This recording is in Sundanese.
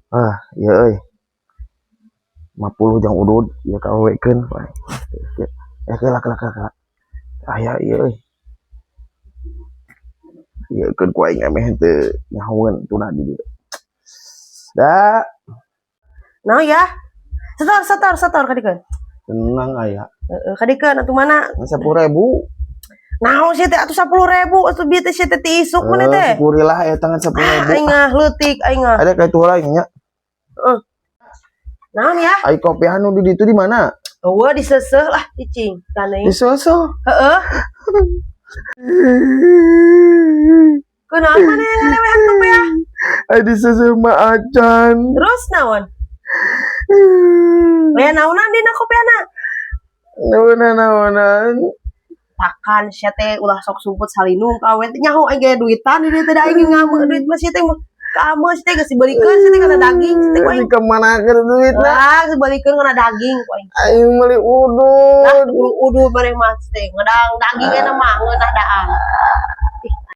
Ah, iya euy. 50 jang udud ieu kawekeun. Eh, kela kela kela kela. Aya ieu euy. Ieu keun ku aing emeh teu nyahoeun tuna di dieu. Da, Nah ya. Setor, setor, setor kadikeun. Tenang aya. Heeh, kadikeun atuh mana? 10.000. Naon sih teh atuh 10.000 atuh bieu teh sia teh ti isuk mana teh? Syukurilah ya tangan 10.000. Aing ah leutik aing ah. Ada kayak tuh lain nya. Heeh. Naon ya? Ai kopi anu di ditu di mana? Eueuh, diseuseuh lah cicing kan. Di soso. Heeh. Kunaon maneh ngalewehan kopi ya? Ai di soso mah acan. Terus naon? Aya naonan dina kopiana? Naonan naonan. Takan sia teh ulah sok sumput salinung ka awe teh nyaho aing ge duitan di dieu teh, da aing ngame duit mah sia teh mah ka ame sia teh geus dibeulikeun sia teh kana daging sia teh ku aing. Di kemana ke duit nah? Lah, geus dibeulikeun kana daging ku aing. Aing meuli Lah, udud. Kudu udud maneh mah teh ngedang daging eta mah ngeunah daan.